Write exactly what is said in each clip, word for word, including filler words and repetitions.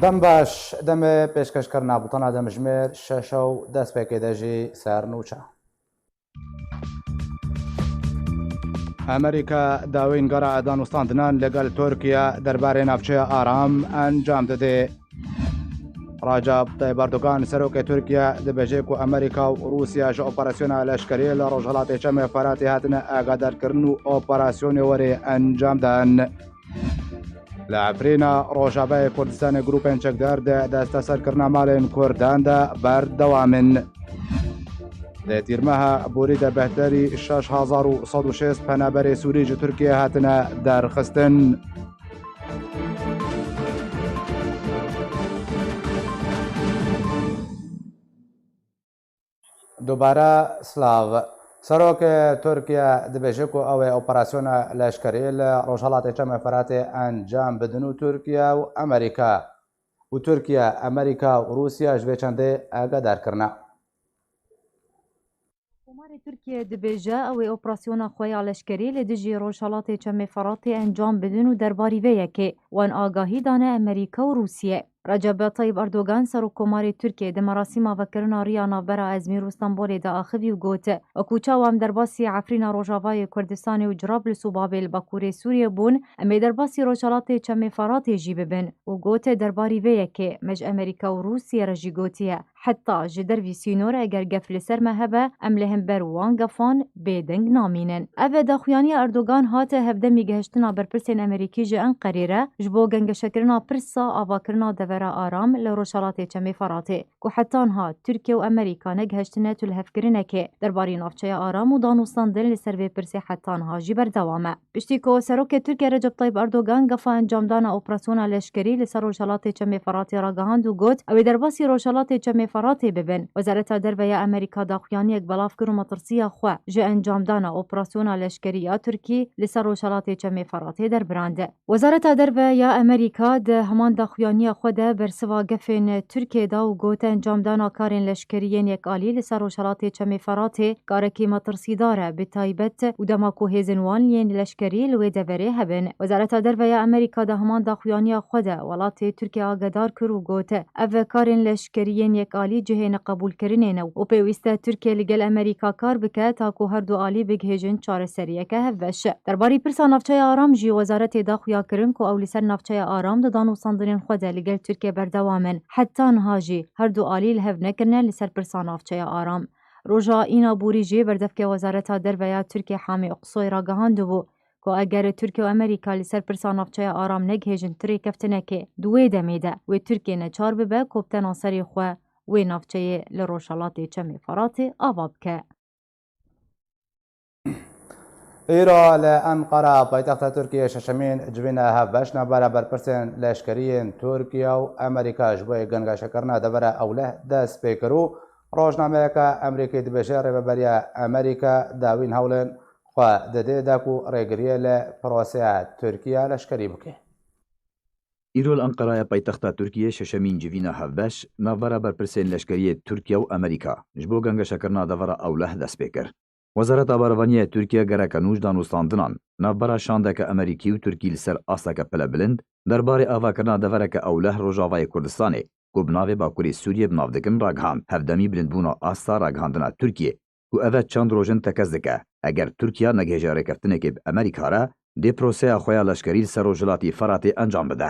Dem baş, demê pêşkêşkirina bultena demjimêr şeş û destpêkê de jî ser nûçe. Amerîka dawîn gera danûstandinan li gel Tirkiye derbarê navçeya Aram encam dide. Recep Tayyip Erdogan, serokê Tirkiye, dibêje ku Amerîka û Rûsya ji operasyona leşkerî li Rojhilatê Çemê Feratê hatine agadarkirin û operasyonê were encam dan. Li Efrîna Rojavayê Kurdistanê grûpên çekdar di desteserkirina malên Kurdan de berdewam in. Di tîrmeha borî de bêhterî şeş hezar û sed û şêst penaberê Sûrî ji Tirkiye hatine derxistin. Dubare silav. Serokê Tirkiye dibêje ku ew ê operasyona leşkerî li Rojhilatê Çemê Feratê encam bidin û Tirkiye û Amerîka û Tirkiye, Amerîka û Rûsya ji vê çendê agadar kirine. Komarê Tirkiye dibêje, ew ê operasyona xwe ya leşkerî li dijî Rojhilatê Çemê Feratê encam bidin û derbarî vê yekê wan agahî dane Amerîka û Rûsiyê. Recep Tayyip Erdogan, Serokkomarê Tirkiyê, di merasîma vekirina riya navbera Ezmîr û Stenbolê de axivî û got, Wekû çawa em derbasî Efrîna Rojavayê Kurdistanê û Cirablus û Babê li bakurê Sûriyê bûn, em ê derbasî Rojhilatê Çemê Feratê jî bibin û got, Derbarî vê yekê me ji Amerîka û Rûsiyê re jî gotiye, heta ji dervî sînor eger gef li ser me hebe, em li hember wan gefan bêdeng namînin. Ev daxuyaniya Erdogan hate hevdemî gihiştina berpirsên Amerîkî ji Enqerê re ji bo gengeşekirina pirsa avakirina devera aram li Rojhelatê Çemê Feratê, ku heta niha Tirkiye û Amerîka negihiştine tu lihevkirinekê derbarî navçeya aram û danûstandin li ser vê pirsê heta niha jî berdewam e. Piştî ku Serokê Tirkiye Recep Tayyip Erdogan gefa encamdana operasyona leşkerî li ser Rojhelatê Çemê Feratê ragihand û got, ew ê derbasî Rojhelatê Çemê Feratê bibin. Wezareta Derve ya Amerîka daxuyaniyek belav kir û metirsiya xwe ji encamdana operasyona leşkerî ya Tirkî li ser Rojhelatê Çemê Feratê derbirand. Wezareta Derve ya Amerîka di heman daxuyaniya xwe de bersiva gefên Tirkiyê da û got, encamdana karên leşkerî yên yekalî li ser Rojhelatê Çemê Feratê karekî metirsîdar e, bi taybet û dema ku hêzên wan yên leşkerî li wê deverê hebin. Wezareta Derve ya Amerîka di heman daxuyaniya xwe de welatê Tirkiye agedar kir û got, ev karên leşkerî yên yekalî cihê neqebûlkirinê ne û pêwîst e Tirkiye li gel Amerîka kar bike ta ku her du alî bigihêjin çareseriyeke hevbeş. Derbarî pirsa navçeya Aram jî wezaretê da xuya kirin ku ew li ser navçeya Aram di danûstandinên xwe de li gel Tirkiye berdewam in. Heta niha jî her du alî li hev nekirine li ser pirsa navçeya Aram. Roja Îna Borî jî berdevkê Wezareta Derve ya Tirkiye Hamî Oksoy ragihandibû ku eger Tirkiye û Amerîka li ser pirsa navçeya Aram negihêjin ti rêkeftinekê di wê demê de wê Tirkiye neçar bibe ku bi tena serê xwe wê navçeyê li Rojhelatê Çemê Feratê ava bike. Îro li Enqera, paytexta Tirkiyê, şeşemîn civîna hevbeş navbera berpirsên leşkerî yên Tirkiye û Amerîka ji bo gengeşekirina devera ewleh dest pê kir û rojnameyeke Amerîkî dibêje, Rêveberiya Amerîka dawîn hewlên xwe dide da ku rêgiriyê li proseya Tirkiye leşkerî bike. Îro li Enqeraya paytexta Tirkiyê şeşemîn civîna hevbeş navbera berpirsên leşkerî yê Tirkiye û Amerîka ji bo gengeşekirina devera ewleh dest pê kir. Wezareta Barevaniyê ya Tirkiye gereke nû ji danûstandinan navbera şandeke Amerîkî û Tirkî li ser asteke pilebilind derbarê avakirina devereke ewleh Rojavayê Kurdistanê ku bi navê Bakurê Sûriyê bi nav dikin ragihand. Hevdemî bilindbûna asta ragihandina Tirkiyê ku ev e çend roj in tekez dike, eger Tirkiye negihêje rêkeftinekê bi Amerîka re, dê proseya xwe ya leşkerî li ser Rojhilatî Feratê encam bide.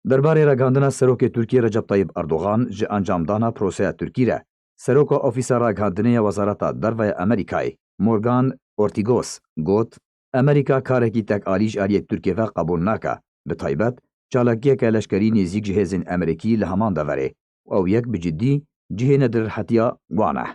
Derbarê ragihandina Serokê Tirkiyê Recep Tayyip Erdogan ji encamdana proseya Tirkî re, Seroka Ofîsa Ragihandinê ya Wezareta Derve ya Amerîkayê, Morgan Ortigos, got, Amerîka karekî tekalî ji aliyê Tirkiyê ve qebûl nake, bi taybet çalakiyeke leşkerî nêzîk ji hêzên Amerîkî li heman deverê û ew yek bi cidî cihê nedirhetiya wan e.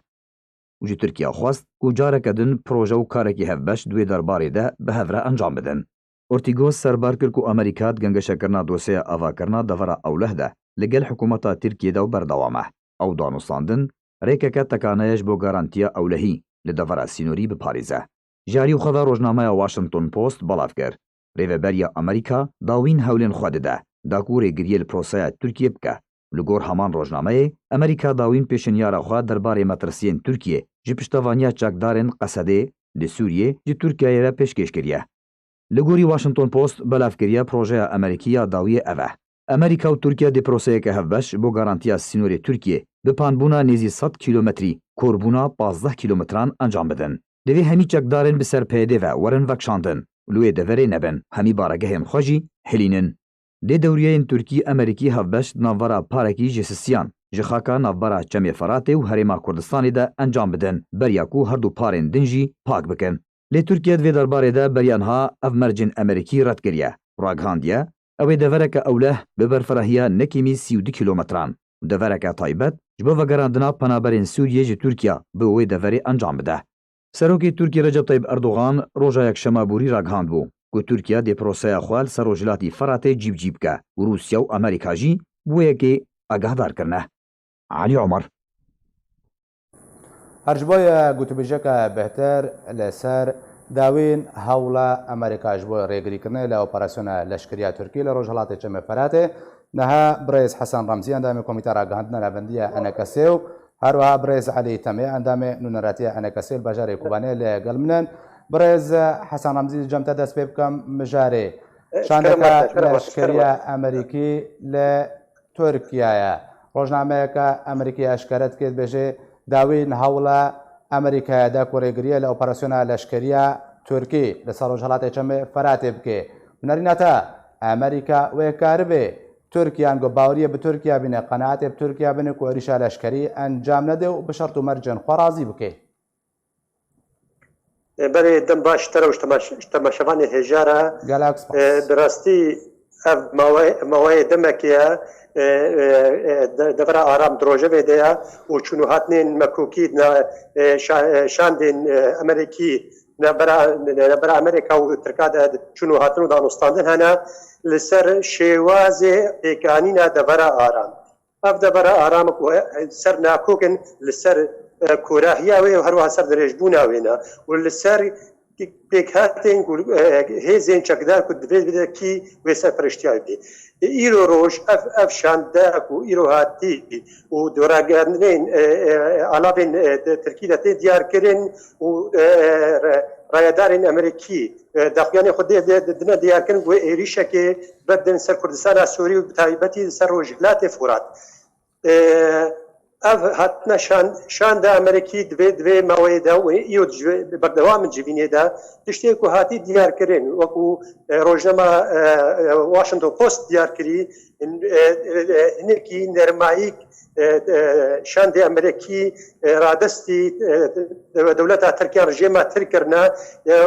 Û ji Tirkiye xwest ku careke din proje û karekî hevbeş di wê derbarê de bi hev re encam bidin. Ortigos serbar kir ku Amerîka di gengeşekirina dosyeya avakirina devera ewleh de li gel hikûmeta Tirkiyê de û berdewam e. Ew danûstandin rêkeke tekane ye ji bo garantiya ewlehî li devera sînorî biparêze. Ji alî xwe ve rojnameya Washington Post belav kir, Rêveberiya Amerîka dawîn hewlên xwe dide da ku rêgiriyê li proseya Tirkiyê bike. Li gor heman rojnameyê, Amerîka dawîn pêşinyara xwe derbarê metirsiyên Tirkiyê ji piştevaniya çekdarên Qesedê li Sûriyê ji Tirkiyeyê re pêşkêş kiriye. Li gorî Washington Post belav kiriye, projeya Amerîkî ya dawiyê ev e. Amerîka û Tirkiye dê proseyeke hevbeş bo garantiya sînorê Tirkiyê bi panbûna nêzî sed kîlometrî, korbûna pazdeh kîlometran encam bidin. Divê hemî çekdarên bi ser P Y D ve werin vekşandin û li wê deverê nebin, hemî baregehên xwe jî hilînin. Dê dewriyeyên Tirkî-Amerîkî hevbeş di navbera parekî ji Sisiyan, ji xaka navbera Çemê Feratê û Herêma Kurdistanê de encam bidin, beriya ku her du parên din jî pak bikin. Lê Tirkiye di vê derbarê de beriya niha ev mercên Amerîkî red kiriye û ragihandiye, ew ê devereke ewleh bi berfirahiya nekêmî sî û du kîlometran û devereke taybet ji bo vegerandina penaberên Sûriyê ji Tirkiye bi wê deverê encam bide. Serokê Tirkiyê Recep Tayyip Erdogan roja Yekşema borî ragihandbû ku Tirkiye dê proseya xwe li ser Rojhilatî Feratê cîbicî bike û Rûsya û Amerîka jî bi wê yekê agahdar kirine. Elî Omer. Her ji bo ye gotûbêjeke bêhtir li ser dawîn hewla Amerîka ji bo rêgirîkirinê li operasyona leşkeriya Tirkî li rojhilatê Çemê Feratê, niha birêz Hesen Remzî, endamê Komîteya Ragihandina Navendiya E N K S û her wiha birêz Elî Temê, endamê nûneratiya E N K S li bajarê Kobanê li gel min in. Birêz Hesen Remzî, cem te dest pê bikim mijarê. Şandeke leşkeriya Amerîkî li Tirkiye ye. Rojnameyeke Amerîkî eşkere dike, dibêje, dawîn hewla Amerîkayê de ku rêgiriye li operasyona leşkeriya Tirkî li ser rojhilatê Çemê Feratê bike. Bi nerîna te, Amerîka wê karibe Tirkiyan ku baweriye bi Tirkiye bîne, qenaetê bi Tirkiye bîne ku êrîşa leşkerî encam nede û bi şert û mercên xwe razî bike. E, belê, dem baş te re û ji temaş-, ji temaşevanê hêja re. Gelek spas. E, bi rastî ev mawe-, maweyê demekê ye, e, e, e, de-, devera aram di rojevê de ye û çûn û hatinên mekokî di na-, e, şa-, e, şandên, e, Amerîkî, navbera, navbera Amerîka û Tirka de çûn û hatin û danûstandin hene li ser şêwazê pêkanîna devera aram. Ev devera aram ku ser nakok in li ser, e, kûrahiya wê û her wiha ser dirêjbûna wê ne û li ser pêkhatên ku, e, hêzên çekdar ku divê bide kî wê serperiştiya wê bê. E, îro roj ev, ev şande ku îro hatî û di ragihandinên, e, e, alavên, e, de Tirkî de tê diyar kirin û, e, e, re-, rayedarên Amerîkî, e, daxuyanê xwe dê, dê, dine diyar kirin ku wê êrîşekê berdin ser Kurdistana Sûrî û bi taybetî li ser Rojhilatê Furat. E, ev hatine şan-, şanda Amerîkî di vê, di vê maweyê de û îro ji berdewam in civînê de tiştê ku hatî diyar kirin, wekû, e, rojnama, e, e, Washington Post diyar kirî, in, e, e, e, hinekî nermayîk, e, e, şandê Amerîkî, e, radestî, e, de-, dewleta Tirkiye, rejêma Tirk kirine, e, e,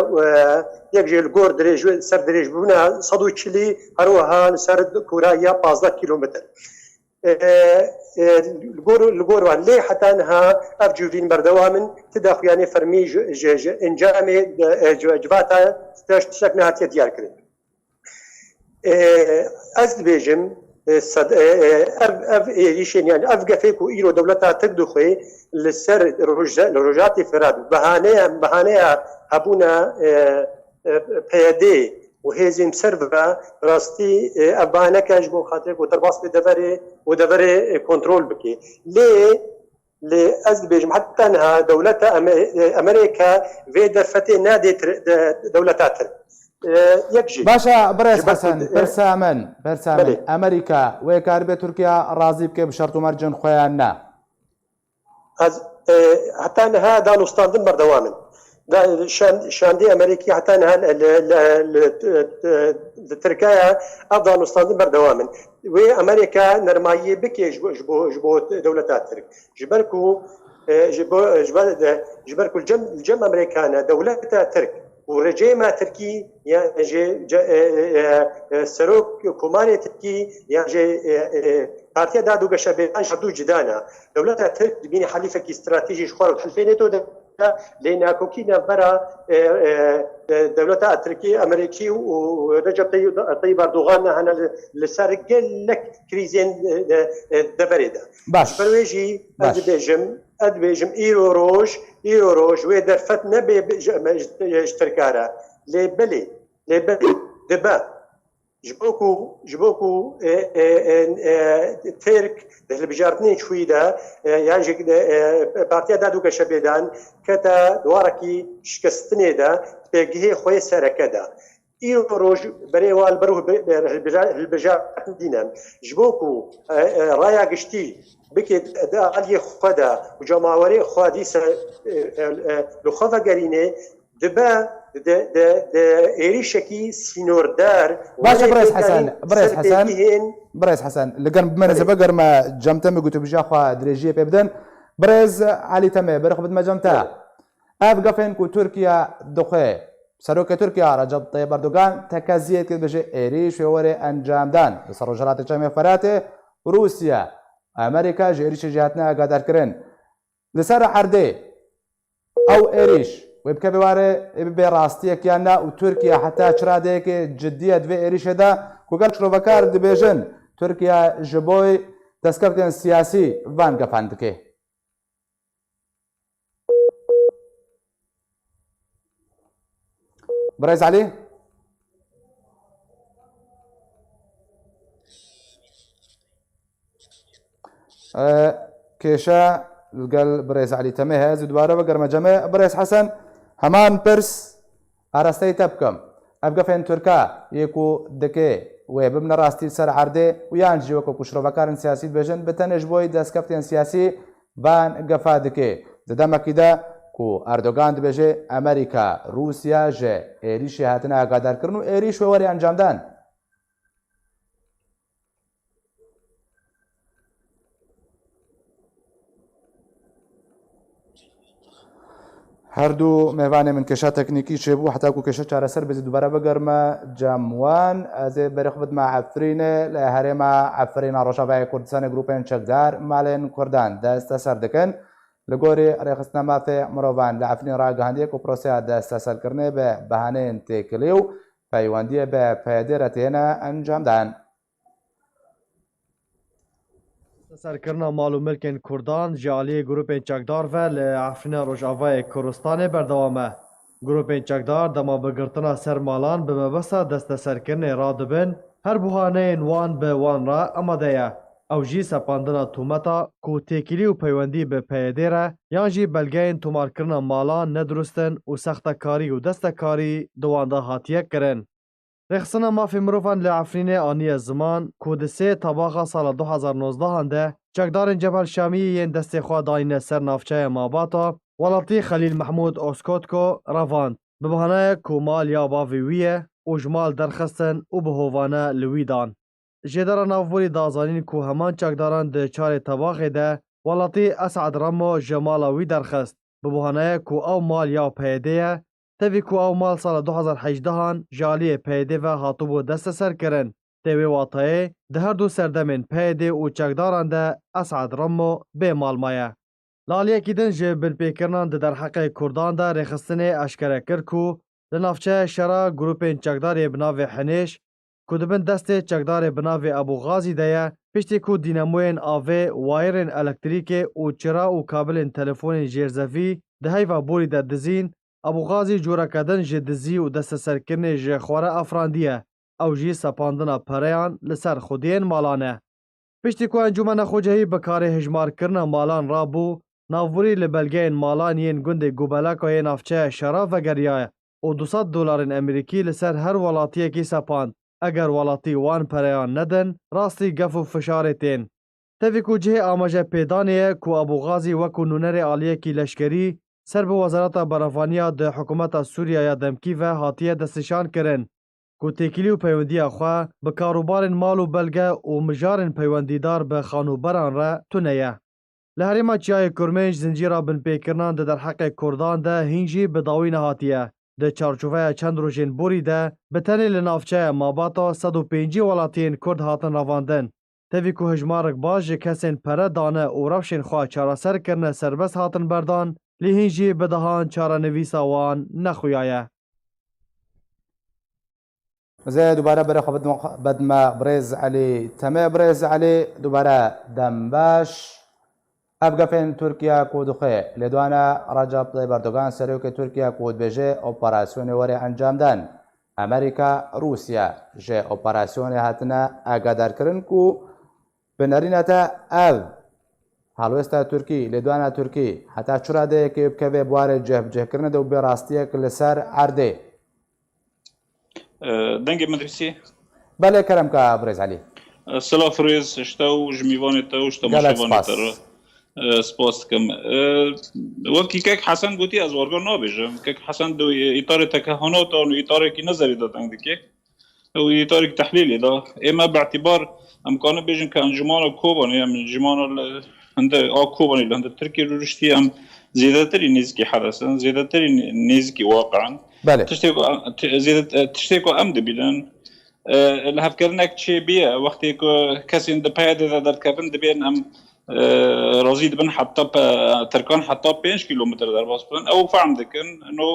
yek jê li gor dirêj-, ser dirêjbûna sed û çilî, her wiha li ser kûrahiya pazdeh kîlometr. E, e, li gor, li gor wan. Lê heta niha ev civîn berdewam in, ti daxuyanê fermî ji, ji, ji encamê, e, ci-, civata tiştek nehatiye diyar kirin. E, ez dibêjim, e, sed-, e, e, ev, ev êrîşên, yani ev gefê ku îro dewleta Tirk dixwe li ser Roj-, li Rojatê Firat, behaneya, behaneya hebûna, e, e, P Y D û hêzên ser ve rastî, e, ev bahaneke ji bo xatirê ku derbas bê deverê û deverê, e, kontrol bike. Lê, lê ez dibêjim, heta niha dewleta Ame-, e, Amerîka vê derfetê nadê tir-, de-, dewleta Tirk. E, yek jî. Baş e, birêz Hesen, e, pirsa min, pirsa min. Belê. Amerîka wê karibe Tirkiye razî bike bi şert û mercên xwe yan ne? Ez, e, heta niha danûstandin berdewam in. Da, şan-, şandê Amerîkî heta niha li, li, li, li, li Tirkiye ev danûstandin berdewam in. Wê Amerîka nermayiyê bike ji bo, ji bo, ji bo dewleta Tirk. Ji ber ku, e, ji bo, ji ber, e, ji ber ku li cem, li cem Amerîka ne, dewleta Tirk û rejêma Tirkî, yan jî ce-, e, e, e, e, serok komarê Tirkî, yan jî, e, e, Partiya Dad û Geşebêjan ji hevdû cuda ne. Dewleta Tirk dibîne helîfekî stratejî ji xwe re di Hilfê NATO de, lê nakokî navbera, e, e, e, dewleta Tirkî, Amerîkî û Recep Tayyip, Tayyip Erdogan ne hene li, li ser gelek krîzên, e, e, deverê de. Baş. Ji ber wê jî ez Baş. dibêjim, ez dibêjim îro roj, îro roj wê derfet nebe ji, ji, ji Tirka re. Lê belê, lê belê dibe. Ji bo ku, ji bo ku, e, e, e, e, Tirk di hilbijartinên çûyî de, e, yan jî, e, e, Partiya Dad û Geşebêjan kete di warekî şikestinê de, pêgihê xwe yê sereke de. Îro roj berê wa li ber hilbija-, hilbijartin dîne. Ji bo ku, e, e, raya giştî bike di aliyê xwe de û cemawerê xwe dîse, e, e, e, li xwe vegerîne, dibe di, di, di êrîşekî sînordar. Baş e, Birêz Hesen, Birêz Hesen, Birêz Hesen, li gel me, ez ê vegerime cem te, min gotûbêjiya xwe dirêjiyê pê bidin. Birêz Elî Temê, berê xwe bidime cem te. Ev gefên ku Tirkiye dixwe, Serokê Tirkiye Recep Tayyip Erdogan tekeziyê dike, dibêje êrîş wê were encamdan. Li ser rojhilatê Çemê Feratê Rûsya, Amerîka ji êrîşê jî hatine agadarkirin. Li ser erdê ew êrîş wê bikeve ware, ê bibe rastiyek yan na û Tirkiye heta çi radeyekê ciddiye di vê êrîşê de, ku gelek şirovekar dibêjin Tirkiye ji bo destkeftên siyasî van gefan dike. Birêz Elî? E, kêşe li gel Birêz Elî Temê heye, ez ê dubare vegerime cemê. Birêz Hesen, heman pirs arasteyî te bikim. Ev gefên Tirka yê ku dike wê bibine rastî li ser erdê û yan jî weke ku şirovekarên siyasî dibêjin, bi tenê ji bo destkeftên siyasî van gefa dike. Di demekî de ku Erdogan dibêje Amerîka, Rûsya ji êrîşê hatine agadarkirin û êrîş wê were encamdan. Her du mêvanê min kêşa teknîkî çêbû, heta ku kêşa çareser be, ez ê dubare bigerime cem wan. Ez ê berê xwe bidime Efrînê. Li herêma Efrîna Rojavayê Kurdistanê grûpên çekdar malên Kurdan desteser dikin. Li gorî Rêxistina Mafê Mirovan li Efrînê ragihandiye ku proseya desteserkirinê bi behaneyên têkilî û peywendiyê bi P Y D re têne encamdan. Serkirina mal û milkên Kurdan ji aliyê grûpên çekdar ve li Efrîna Rojavayê Kurdistanê berdewam e. Grûpên çekdar dema bi girtina ser malan bi mebesta desteserkirinê radibin, her buhaneyên wan bi wan re amade ye. Ew jî sepandina tometa ku têkilî û peywendî bi P Y D re yan jî belgeyên tomarkirina malan nedurust in û sextekarî û destekarî di wan de hatiye kirin. Rêxistina Mafê Mirovan li Efrînê aniye ziman ku di sê Tebaxa sala du hezar nozdehan de çekdarên Cebhel Şamiyê yên destê xwe dayîne ser navçeya Mabata, welatî Xelîl Mehmûd Oskotko revand, bi bahaneyek ku mal ya bavê wî ye û ji mal derxistin û bi hovane li wî dan. Jêdara navborî da zanîn ku heman çekdaran di çarê Tebaxê de welatî Esad Remo ji mala wî derxist, bi bahaneyek ku ew mal ya P Y D ye, tevî ku ew mal sala du hezar hejdehan ji aliyê P Y D ve hatibû desteserkirin. Tê wê watayê, di her du serdemên P Y D û çekdaran de Esad Remo bê mal maye. Li aliyekî din ji binpêkirinan di derheqê Kurdan de rêxistinê eşkere kir ku li navçeya Şera grûpên çekdar ê bi navê Hinêş, ku di bin destê çekdarê bi navê Ebû Xazî de ye, piştî ku dînemoyên avê, wayirên elektrîkê û çira û kabilên telefonên jêrzevî di heyva borî de dizîn, Ebû Xazî coreke din ji dizî û desteserkirinê ji xwe re afirandiye. Ew jî sepandina pereyan li ser xwediyên malan e. Piştî ku Encûmena Xwecehî bi karê hijmarkirina malan rabû, navborî li belgeyên malan yên gundê Gubelaka yê navçeya Şera vegeriyaye û du sed dolarên Emerîkî li ser her welatiyekî sepand. Eger welatî wan pereyan nedin, rastî gef û fişarê tên. Tevî ku cihê amajepêdanê ye ku Ebû Xazî wekû nûnerê aliyekî leşkerî ser bi Wezareta Berevaniya di hikûmeta Sûriya ya demkî ve hatiye destnîşankirin, ku têkilî û peywendiya xwe bi karûbarên mal û belge û mijarên peywendîdar bi xanûberan re tune ye. Li herêma Çiyayê Kurmênc zincîra binpêkirinan di derheqê Kurdan de hîn jî bi dawî nehatiye. Di çarçoveya çend rojên borî de, bi tenê li navçeya Mabata sed û pêncî welatiyên Kurd hatin revandin. Tevî ku hijmarek baş ji kesên pere dane û rewşên xwe çareser kirine serbest hatin berdan, lê hîn jî bi dehan çarenivîsa wan nexuyaye. Ez ê dubare berê xwe bidim-, bedime Birêz Elî Temê. Birêz Elî, dubare dem baş. Ev gefên Tirkiye ku dixwe lêdwana Recep Tayyip Erdogan, serokê Tirkiye, ku dibêje operasyonê were encamdan. Amerîka, Rûsya ji operasyonê hatine agadarkirin ku bi nerîna te ev helwesta Tirkî, lêdwana Tirkî heta çi radeyekê bikeve bi warê cihbicihkirinê de û bê rastiyek li ser erdê? E, dengê min dibîsî? Belê, kerem ka birêz Elî. E, silav rêz ji te û ji mîvanê te û ji temaşevanê te re. E, spas dikim. E, wekî kek Hesen gotî, ez warga nabêjim. Kek Hesen di îtarê tekehanatan û îtarekî nezerî de deng dike. Û îtarekî tehlîlê de. Ê me bi îtîbar, em kanin bêjin ke encûmana Kobanê, em encûmana li hinde a Kobanê li hinde Tirkiyê rûniştî, em zêdetirî nêzîkî hedes in, zêdetirî nê-, nêzîkî waqi in. Belê. Tiştê ku em, ti-, zêde-, tiştê ku em dibînin, e, li hevkirinek çêbûye, wextê ku kesên di P Y D'ê de derdikevin, dibên em, e, razî dibin heta pe-, Tirkan heta pênc kîlometre derbas bin. Ew fehm dikin, no,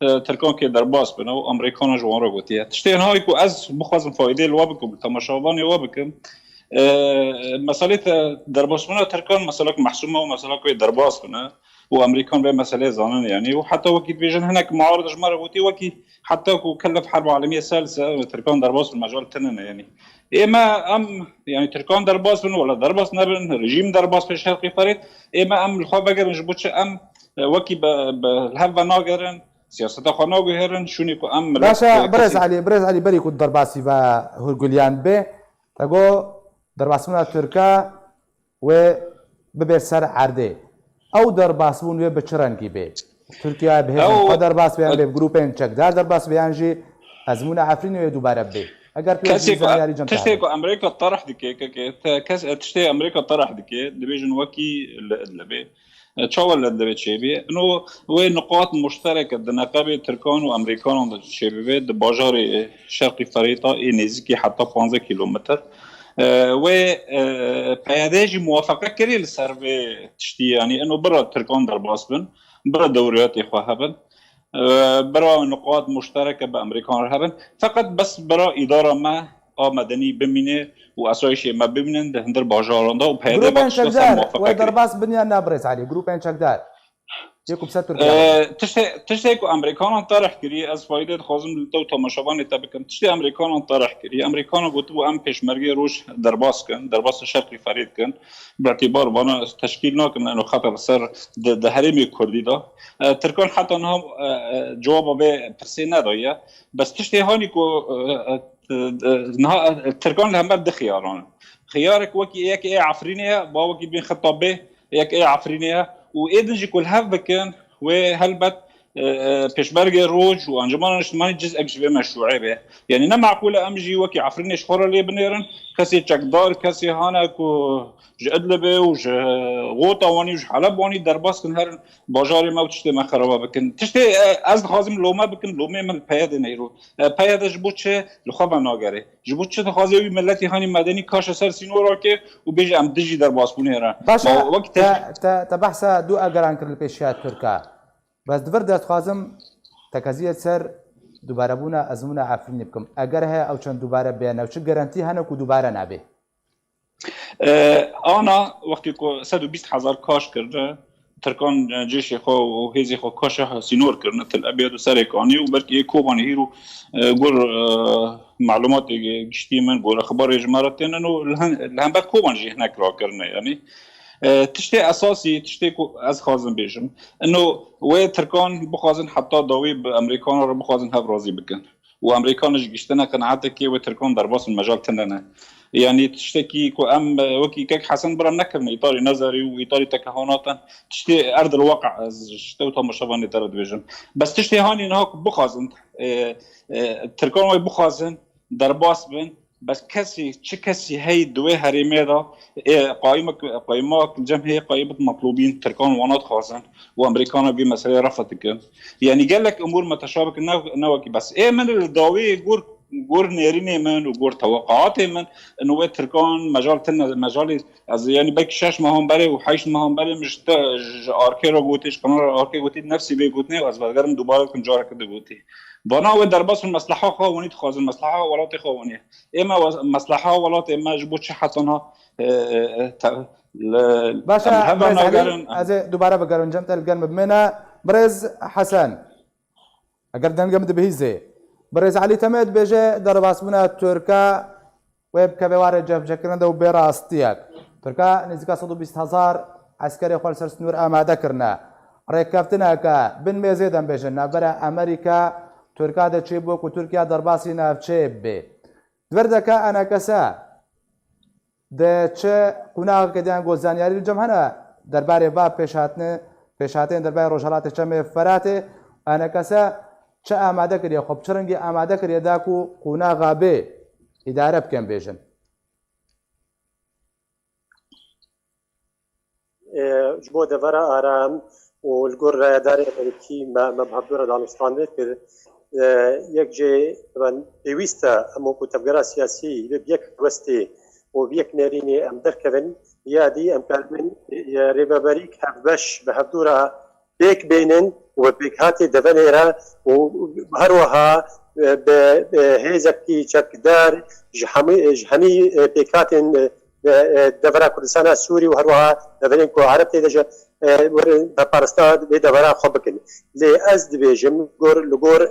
e, Tirkan kê derbas bin, ew Amerîkana ji wan re gotiye. Tiştê niha ku ez bixwazim faydê li we bikim, temaşevanê we bikim. E, meselê te derbasbûna Tirkan meselek mehsûm e û meselek wê derbas bine. Û Amerîkan vê meseleyê zanin, yanî, û heta wekî dibêjin hinek muarid ji me re gotî, wekî heta ku kellef herba alemiyê selse, Tirkan derbas bin, mecal tine ne, yanî. Ê me em, yanî, Tirkan derbas bin, wala derbas nebin, rejîm derbas be şerqî Ferêt, ê me em li xwe vegerin, ji bo çi em, e, wekî bi, bi, li hev ve nagerin, siyaseta xwe naguherin, şûnê ku em milet, Baş e, e, birêz kesî Elî, birêz Elî, berî ku derbasî ve hûrguliyand bê, te got derbasbûna Tirka wê bibê ser erdê. Ew derbasbûn wê bi çi rengî bê? Tirkiye bi hêzên Ew, xwe derbas be, yan e, bê bi grûpên çekdar derbas be, yan jî ezmûna Efrînê wê dubare bê? Eger tu yê kesê ku, zaniyarî cem te tiştê hebe. Ku Amerîka terih dike, ke, ke, te, kes, tiştê Amerîka terih dike, dibêjin wekî li Idlibê. E, çawa li Idlibê çêbî? Ino wê niqat muştereke di neqebê Tirkan û Amerîkanan de çêbibe, di bajarê, e, şerqî Ferêta ê nêzîkî heta panzdeh kîlometr. E, wê, e, P Y D jî muwafeqe kirî li ser vê tiştî, yanî ino bira Tirkan derbas bin, bira dewriyatê xwe hebin, e, bira niqat muştereke bi Amerîkan re hebin. Feqet bes bira îdara me a medenî bimîne û esayişê me bimînin di hundir bajaran de û P Y D Grûpên bexşî ser çekdar muwafeqe wê kirî. Derbas bin yan na, birêz Elî? Grûpên çekdar. Yê ku bi ser Tirkiye re. E, tiştê, tiştê ku Amerîkanan terih kirî, ez faydê dixwazim li te û temaşevanê te bikim. Tiştê Amerîkanan terih kirî, Amerîkanan gotibû, em pêşmergê roj derbas kin, derbas şerqî Ferêt kin. Bi îtîbar vana teşkîl nakin, eno xeta li ser di, di herêmê Kurdî de. E, Tirkan heta niha, e, e, cewaba vê pirsê nedaye. Bes tiştê hanî ku, e, e, e, niha, e, Tirkan li hember du xiyaran in. Xiyarek wekî yek ê Efrînê ye, ba wekî dibên xeta bê, yek ê Efrînê ye. Û ê din jî ku li hev bikin, wê helbet, e, e, pêşmergê roj û Encûmena Niştimanî cizek ji vê meşrûê be. Yanî ne meqûl e em jî wekî Efrînê ji xwe re lê binêrin, kesê çekdar, kesê hane ku ji Idlibê û ji Ghota wanî û ji Heleb wanî derbas kin herin bajarê me û tiştê me xeraba bikin. Tiştê, e, ez dixwazim lome bikim, lomê min li P Y D ne îro. E, P Y D ji bo çi li xwe venagere? Ji bo çi dixwaze wî miletî hanî medenî kaşe ser sînora ke û bêje em dijî derbasbûnê re? Baş e, Ma wek te, te, te, te behsa du egeran kir li pêşiya Tirka. Bes di vir de dixwazim tekeziyê ser dubarebûna ezmûna Efrînê bikim. Eger heye ew çend dubare bêne, ew çi garantî hene ku dubare nabe? E, ana wextê ku sed û bîst hezar kaş kirine, Tirkan, e, cêşê xwe û hêzê xwe kaşa sînor kirine Til Ebyad û Serê Kanî û belkî ê Kobanê hîro, e, gor, e, malûmatê giştî min, gor exbarê ji me re tênin û li hen-, li hember Koban jî hinek rakirine. Yanî, e, tiştê esasî, tiştê ku ez xwazim bêjim, ino wê Tirkan bixwazin heta dawî bi Amerîkanan re bixwazin hev razî bikin. Û Amerîkan ji giştine qenaetekê wê Tirkan derbas bin, mecal tune ne. Yanî tiştekî ku em, e, wekî kek Hesen bira nekirine, îtarî nezerî û îtarî tekehanatan, tiştê erdil waqe ez ji te û temaşevanê te re dibêjim. Bes tiştê hanî niha ku bixwazin, e, e, Tirkan wê bixwazin derbas bin, bes kesî, çi kesî heyî di wê herêmê de, ê, qayîmek, qayîmak cem heye, qayîmet metlûbîn, Tirkan wana dixwazin û Amerîkana vî meseleyê refet dikin. Yanî gelek umûr meteşabik ne, ne wekî bes. Ê min li dawî gor, gor nêrînê min û gor teweqaatê min, ino wê Tirkan mecal tine, mecalê ez, yanî belkî şeş mehan berê û heşt mehan berê min ji te, ji arkê re gotî, ji kanala arkê gotî, nefsî vê gotinê ez vegerim dubare bikim, careke di gotî. Vana wê derbas bin, mesleha xwe wanî dixwazin, mesleha welatê xwe wanî. Ê me wes-, mesleha welatê me ji bo çi heta niha, e, e, e, te-, li, Baş e, em li hev re Birêz Elî, nagerin, em ez ê dubare bigerim cem te, li gel min bimêne. Birêz Hesen, eger dengê min dibihîzê. Birêz Elî Temê dibêje, derbasbûna Tirka wê bikeve warê cevcekirin de û bê rastiyek. Tirka nêzîka sed û bîst hezar eskerê xwe li ser sinûr amade kirine. Rêkeftineke bin mêzê de bêjin navbera Amerîka, Tirka de çêbû ku Tirkiya derbasî navçeyê bibe. Di vir de ka enekese di çi qûnaxeke de yan ku zanyarî li cem hene derbarê va pêşhatine, pêşhateyên derbarê Rojhelatê Çemê Feratê, enekese çi amade kiriye, xwe bi çi rengî amade kiriye da ku qûnaxa bê îdare bikin bêjin? Ji bo devera aram û li gor rayedarê Amerîkî me, me bi hevdû re danûstandin kir. Yek jê pêwîst e em wekû tevgera siyasî bi yek helwestê û bi yek nerînê em derkevin, ya dî em karibin rêveberîk hevbeş bi hevdû re pêk bênin û bi pêkhatê deverê re û her wiha bi hêzekî çekdar ji hemî, ji hemî pêkhatên devera Kurdistana Sûrî û her wiha deverên ku Ereb tê de ji werin veparastina vê devera xwe bikin. Lê ez dibêjim gor, li gor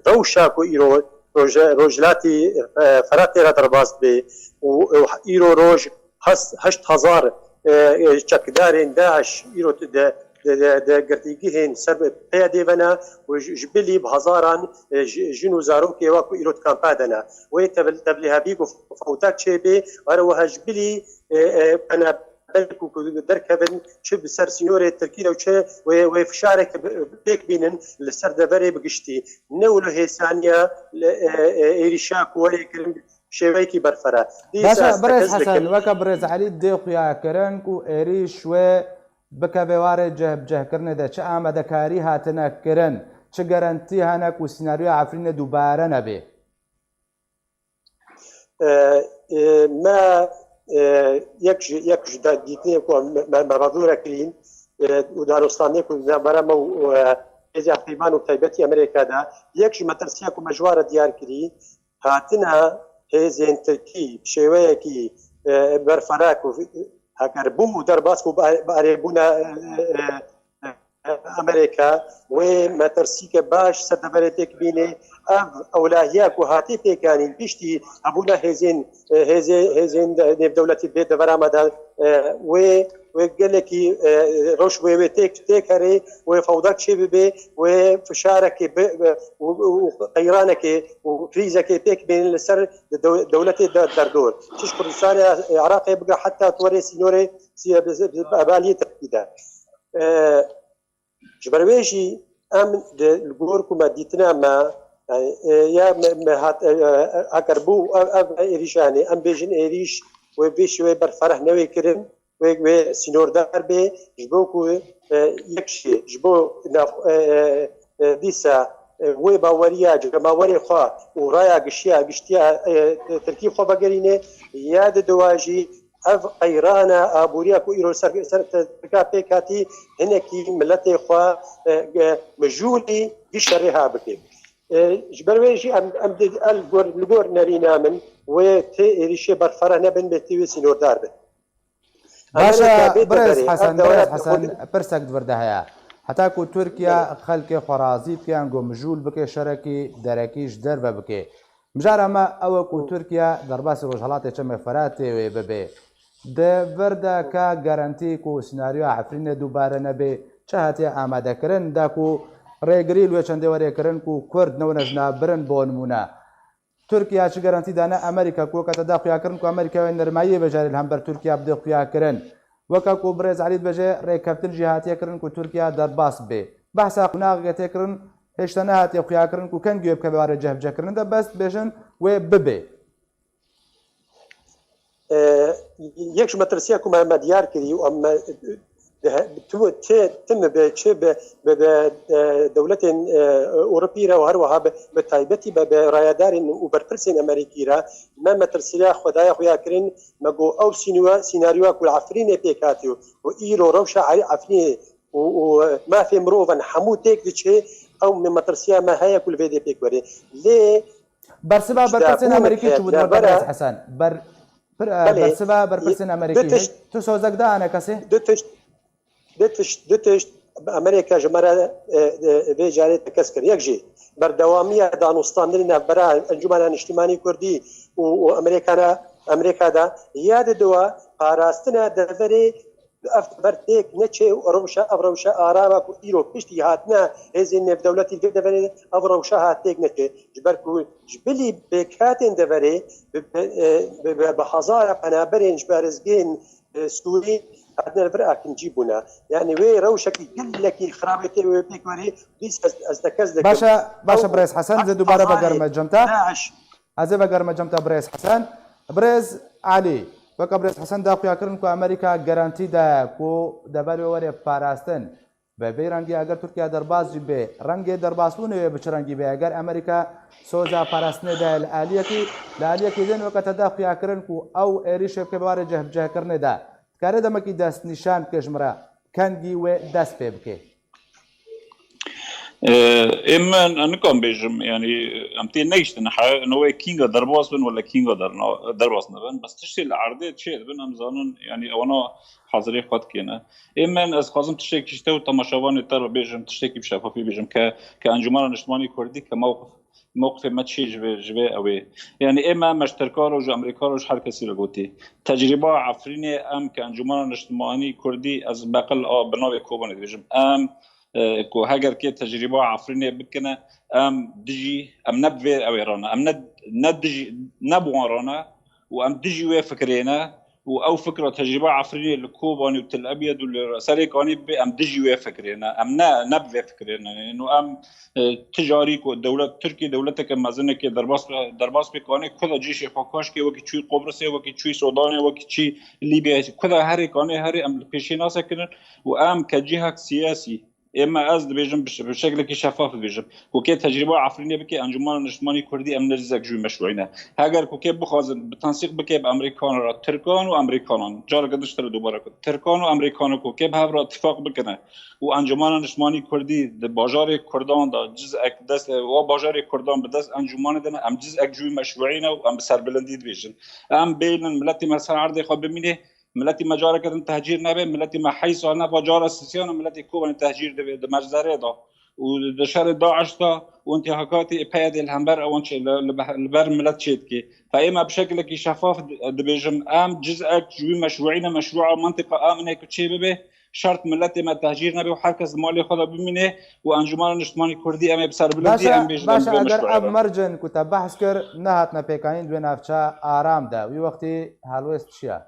rewşa ku îro Rojhilatî Feratê re derbas dibe û îro roj heşt hezar çekdarên DAIŞ îro di girtîgihên ser peyedê ve ne û ji bilî bi hezaran jin û zarokê wa ku îro di kampa de ne. Wê tevlihevî ku fewta çêbê, her wiha ji bilî penebelê ku derkevin çi bi ser sînorê Tirkî de û çi wê fişareke pêk bînin li ser deverê bi giştî. Ne wilo hêsaniya êrîşa ku were kirin şêweyekî berfere. Baş e, birêz Hesen, weke birêz Elî dê xuya kirin ku êrîş wê bikeve warê cihbicihkirinê de çi amadekarî hatine kirin, çi garantî hene ku sînaryoya Efrînê dubare nebe? Me yek ji, yek ji dîtinê ku me, me, me revû re kirîn û danûstanê ku navbera me û Hêzên Efrîvan û taybetî Amerîka de, yek ji metirsiya ku me ji wan re diyar kirî, hatina hêzên Tirkî bi şêweyekî berfireh û hegerbû û derbas bû bi arêbûna Amerîka, wê metirsîke baş ser deverê pêk bîne. Ev ewlahiya ku hatî pêkanîn piştî hebûna hêzên, hêzê, hêzên nêvdewletî bê devera me de, wê wê gelekî rewş wê wê têk têk herê, wê fewda çê bibe, wê fişarekê û qeyranekê û krîzekê pêk bênin li ser dewletê derdor. Çi ji Kurdistanê, Iraqê bigre heta tu werê sînorê hevaliyê Tirkî de. Ji ber wê jî em di, li gor ku me dîtina me, yanî, e, ya me, me hat, e, e, eger bû ev, ev êrîşanê, em bêjin êrîş wê vê şêwê berfereh newê kirin, wê, wê sînordar bê, ji bo ku, e, yek jî, ji bo nav, e, e, e, dîsa, e, wê baweriya cemawerê xwe û raya gişiya, giştiya, e, Tirkî xwe vegerîne, ya di diwa jî ev qeyrana aboriya ku îro ser, ser Tirka pêk hatî, hinekî miletê xwe, e, e, mijûlî vî şerê ha bike. E, ji ber wê jî em, em di, el gor, li gor nerîna min wê tê êrîşê berfireh nebin, bê tê wê sînordar bin. Baş e, Amerîka bê birêz deverê, Hesen, ev birêz dewlet Hesen, xwe pirsek di vir de heye. Heta ku Tirkiye Belê. xelkê xwe razî bike, yan ku mijûl bike, şerekî derekî ji derve bike. Mijara me ew e ku Tirkiye derbasî Rojhelatê Çemê Feratê wê bibe. Di vir de ka garantî ku senaryoya Efrînê dubare nebe, çi hatiye amadekirin, da ku rêgirî li wê çendê werê kirin ku Kurd newêne ji nav birin bo nimûne. Tirkiye çi garantî dane Amerîka ku weke te da xuyakirin ku Amerîka wê nermayiyê vejarê li hember Tirkiye bide xuyakirin? Weke ku birêz Elî dibêje, rêkeftin jî hatiye kirin ku Tirkiye derbas bibe. Behsa qonaxeke tê kirin, hêşta nehatiye xuyakirin ku kengî wê bikeve warê cihbicihkirinê de, bes dibêjin wê bibe. E, yek ji metirsiya ku me, me diyar kirî û em me, de, tu, çi, tim bi, çi bi, bi, bi, e, dewletên, e, Ewropî re û her wiha bi, bi taybetî bi, bi rayedarên û berpirsên Amerîkî re me metirsiya xwe daye xuya kirin, me got ew sînwa-, sînaryoya ku li Efrînê pêk hatiye û îro rewşa Erî-, Efrînê û, û mafê mirovan hemû têk diçe, ew me metirsiya me heye ku li vê dê pêk were. Lê Bersiva berpirsên Amerîkî çi bû di vir de, birêz Hesen? Ber-, pir-, e, Belê. bersiva berpirsên Amerîkî, du tişt, hêj, tu sozek da enekesê? Du tişt, du tişt, du tişt Amerîka ji me re, e, e, vê carê tekez kir. Yek jî berdewamiya danûstandinê navbera Encûmena Niştimanî Kurdî û, û Amerîkana, Amerîka de, ya di dua parastina deverê Ev teber têk neçe û rewşa, ev rewşa arama ku îro piştî hatine hêzên nêvdewletî li vê deverê, ev rewşa ha têk neçe. Ji ber ku ji bilî pêkhatên deverê bi, bi, e, bi, bi, bi hezara penaberên ji parêzgehên, e, Sûrî hatine li vir akincî bûne. Yani wê rewşekî gelekî xirabê tê wê pêk werê, dîs ez, ez tekez dikim. Başe, başe Ew birêz Hesen, ez ê dubare hezarê vegerime cem te. DAIŞ. Ez ê vegerime cem te birêz Hesen. Birêz Elî, weke birêz Hesen da xuyakirin ku Amerîka garantî de ku deverê wê were parastin. Bi vê rengî eger Tirkiye derbas jî bê, rengê derbasbûnê wê bi çi rengî bê? Eger Amerîka soza parastinê de li aliyekî, li aliyekî din weke te da xuyakirin ku ew êrîşê bike bi warê cihbicihkirinê de, dikare demekî destnîşan bike ji min re, kengî wê dest pê bike? Ê, ê min, em nikan bêjim, yani, em tê neyiştin, he, no wê kînga derbas bin wala kînga derna-, derbas nebin. Bes tiştê li erdê çê dibin, em zanin, yani, ewana hazirê xwe dikêne. Ê min, ez xwazim tiştekî ji te û temaşevanê te re bêjim, tiştekî bi şefafî bêjim, ke, ke Encûmena Niştimanî Kurdî, ke mewqif, mewqifê me çi ji vê, ji vê ew ê. Yani, ê me, me ji Tirkan re, ji Amerîkan re, ji her kesî re gotî. Tecrîba Efrînê em ke Encûmena Niştimanî Kurdî, ez beqil a, bi navê Kobanê dibêjim. Em, e, ku heger kê tecrîba Efrînê bikine, em dijî, em ne bi vê ew ê re ne. Em ne, ne dijî, ne bi wan re ne û em dijî wê fikirê ne û ew fikra tecrîba Efrînê li Kobanê û Til Ebyed û li Serêkanî bibe, em dijî wê fikirê ne. Em ne, ne bi vê fikirê ne. Û em, e, ticarî ku dewlet, Tirkiye dewleteke mezineke derbas, derbas pê kanê, ku da cîşê xwe kaş kê, wekî çûyî Qobrisê, wekî çûyî Sodanê, wekî çûyî Lîbyayê, ku da herê kanê herê em li pêşê nasekirin û em ke cihek siyasî, ê me ez dibêjim bi şe-, bi şeklekî şefaf dibêjim, ku kê tecrîba Efrînê bike, Encûmena Niştimanî Kurdî em ne cizek ji wî meşrûî ne. Heger ku kê bixwazin bi tensîq bike bi Amerîkan re, Tirkan û Amerîkanan, careke din ji te re dubare ku Tirkan û Amerîkanan ku kê bi hev re tifaq bikine, û Encûmena Niştimanî Kurdî di bajarê Kurdan de cizek dest, wa bajarê Kurdan bi dest Encûmanê de ne, em cizek ji wî meşrûî ne û em bi serbilindî dibêjin. Em bêlin miletê me ser erdê xwe bimîne, miletê me careke din tehcîr nebe, miletê me heysa ne, va cara sisiyan û miletê Kobanê tehcîr dibe di meczerê de û di şerê DAIŞ de û intihakatê PYDê li hember ewan çê li, li be-, li ber milet çê dike. Fe ê me bi şekilekî şefaf di-, dibêjim, em cizek ji wî meşrûî ne, meşrûa mentiqa amine ku çê bibe, şert miletê me tehcîr nebe û her kes di malê xwe de bimîne û Encûmena Niştimanî Kurdî em ê bi serbilindî em bêjin, em Başe, bi başe, eger ev meşruê re. Mercên ku te behs kir nehatine pêkanîn di wê navçe aram de, wî wextî helwêst çi ye?